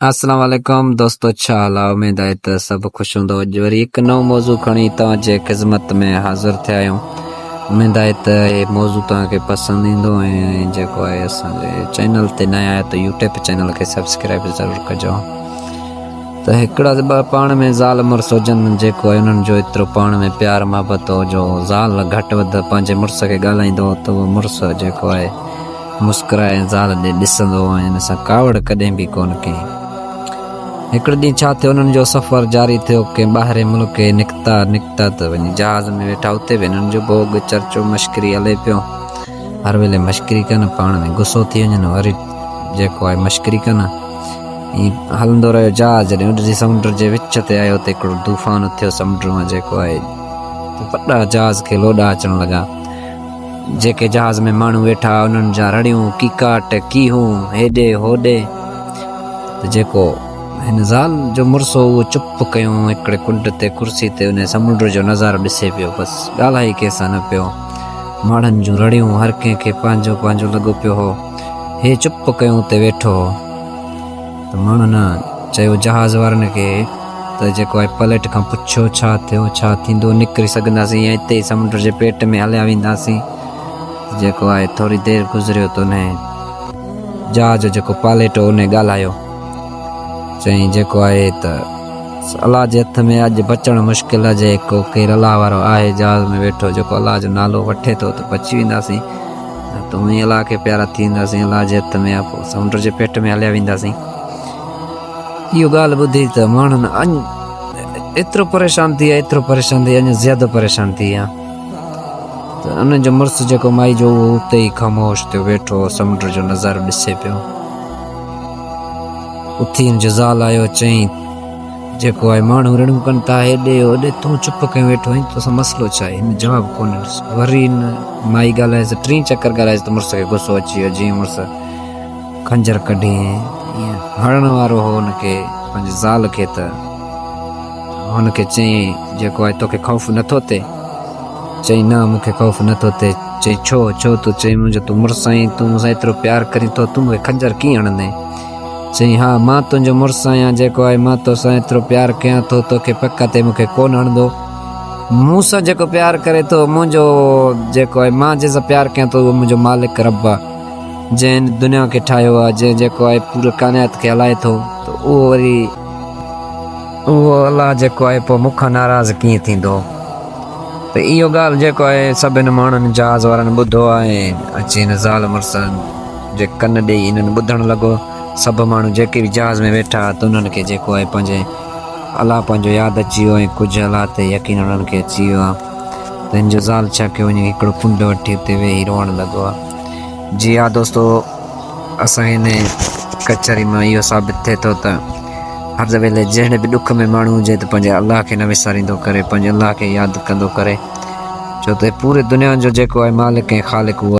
السلام عليڪم دوستو ڇا حال آ اميد آهي ته سڀ خوش هوندو اڄ وري هڪ نئون موضوع کڻي توهان جي خدمت ۾ حاضر ٿيا آهيون اميد آهي ته هي موضوع توهان کي پسند ايندو ۽ جيڪو آهي اسان جي چينل تي نيا آهيو ته يوٽيوب چينل کي سبسڪرائب ضرور ڪجو ته هڪڙا ٻه پاڻ ۾ زال مڙس هجن جيڪو آهي انهن جو ايترو پاڻ ۾ پيار محبت هو جو زال گهٽ وڌ پنهنجي مڙس کي ڳالهائيندو هو ته اهو مڙس جيڪو آهي مسڪرائي ۽ زال ڏي ڏسندو هو ۽ ان سان ڪاوڙ ڪڏهن به ڪونه ڪئي. هڪڙي ڏينهن ڇا ٿيو، انهن جو سفر جاري ٿيو. ڪنهن ٻاهرين ملڪ کي نڪتا نڪتا ته وڃي جهاز ۾ ويٺا. اتي به انهن جو ڀوڳ، چرچو، مشڪري هلي پيو. هر ويلي مشڪري ڪن، پاڻ ۾ غصو ٿي وڃن، وري جيڪو آهي مشڪري ڪن. ائين هلندو رهيو جهاز جڏهن اڏري سمنڊ جي وچ تي آيو ته هڪڙو طوفان اٿيو سمنڊ مان جيڪو آهي ته وڏا جهاز کي لوڏا اچڻ لڳا. جيڪي جهاز ۾ ماڻهو ويٺا ها انهن جا رڙيون، ڪيڪاٽ، ڪيهون، هيڏي هوڏي ته جيڪو هن زال جو مڙس هو اهو چپ ڪيون هڪڙي ڪنڊ تي ڪرسي تي انهي سمنڊ جو نظارو ڏسي پيو بس ڳالهائي ڪنهن سان نه پيو. ماڻهن جون رڙيون هر ڪنهن کي پنهنجو پنهنجو لڳو پيو هو. هي چپ ڪيون اتي ويٺو هو. ته ماڻهن چيو جهاز وارن کي ته جيڪو آهي پليٽ کان پڇيو ڇا ٿيو ڇا ٿيندو نڪري سگهنداسين يا اتي ئي سمنڊ جي پيٽ ۾ هليا وينداسين ته جيڪو آهي ٿوري دير گذريو ته انهي جهاز جو جيڪو پاليٽ هو انهي ڳالهايو چيائين جيڪو آهي ته الله جي هٿ ۾ اڄ بچڻ مشڪل آهي جي ڪو ڪير الله وارو آهي جهاز ۾ ويٺو جيڪو الله جو نالو وٺي ٿو ته بچي وينداسين نه ته هونئن ئي الله کي پيارا ٿي وينداسين، الله جي هٿ ۾ آ، پوء سمنڊ جي پيٽ ۾ هليا وينداسين. اهو ڳالهه ٻڌي ته ماڻهن اڃ ايترو پريشان ٿي ويا، ايترو پريشان ٿي ويا، اڃا زياده پريشان ٿي ويا ته انهن جو مڙس جيڪو مائي جو اهو اتي ئي خاموش ٿيو ويٺو هو، سمنڊ جو نظارو ڏسي پيو. اٿي هن جو زال آيو، چيائين. جيڪو آهي ماڻهو رڙيون ڪن ٿا هيڏي هوڏي تون چپ ڪيون ويٺو آهين توسان مسئلو ڇا آهي هن جواب ڪونه ڏنس وري هن مائي ڳالهايس ٽين چڪر ڳالهايس ته مڙس کي غصو اچي ويو جيئن مڙس خنجر ڪڍي ائين هڻڻ وارو هو هن کي پنهنجي زال کي ته هن کي چيائين جيڪو آهي توکي خوف نٿو ٿئي چيائين نه مون کي خوف نٿو ٿئي چيائين ڇو ڇو ٿو چئين منهنجو تون مڙس آهين تون مون سان ايترو پيار ڪرين ٿو تون مون کي خنجر ڪيئن هڻندين چيائين، ها، مان تنهنجو مڙس آهيان، جيڪو آهي، مان توسان ايترو پيار ڪيان ٿو، توکي پڪ تي مون کي ڪونه هڻندو. مون سان جيڪو پيار ڪري ٿو، منهنجو جيڪو آهي، مان جنهن سان پيار ڪيان ٿو، اهو منهنجو مالڪ رب آهي، جنهن هن دنيا کي ٺاهيو آهي، جنهن جيڪو آهي پوري ڪائنات کي هلائي ٿو، ته اهو وري اهو الله جيڪو آهي، پوء مون کان ناراض ڪيئن ٿيندو؟ ته اهو ڳالهه جيڪو آهي، سڀني ماڻهن جهاز وارن ٻڌو آهي ۽ اچي هن زال مڙس جي ڪن ڏيئي انهن ٻڌڻ لڳو. سڀ ماڻهو جيڪي به جهاز ۾ ويٺا ها ته انهن کي جيڪو آهي پنهنجي الله پنهنجو ياد اچي ويو ۽ ڪجهه الله تي يقين انهن کي اچي ويو آهي ته هن جو زال ڇا ڪيو وڃي هڪڙو ڪنڊ وٺي اتي ويهي روئڻ لڳو آهي. جي ها دوستو اسان کي انهي ڪچهري مان اهو ثابت ٿئي ٿو ته هر ويلي جهڙي به ڏک ۾ ماڻهو هجي ته پنهنجي الله کي نه وساريندو ڪري پنهنجي الله کي ياد ڪندو ڪري ڇو ته پوري دنيا جو جيڪو آهي مالڪ ۽ خالق اهو.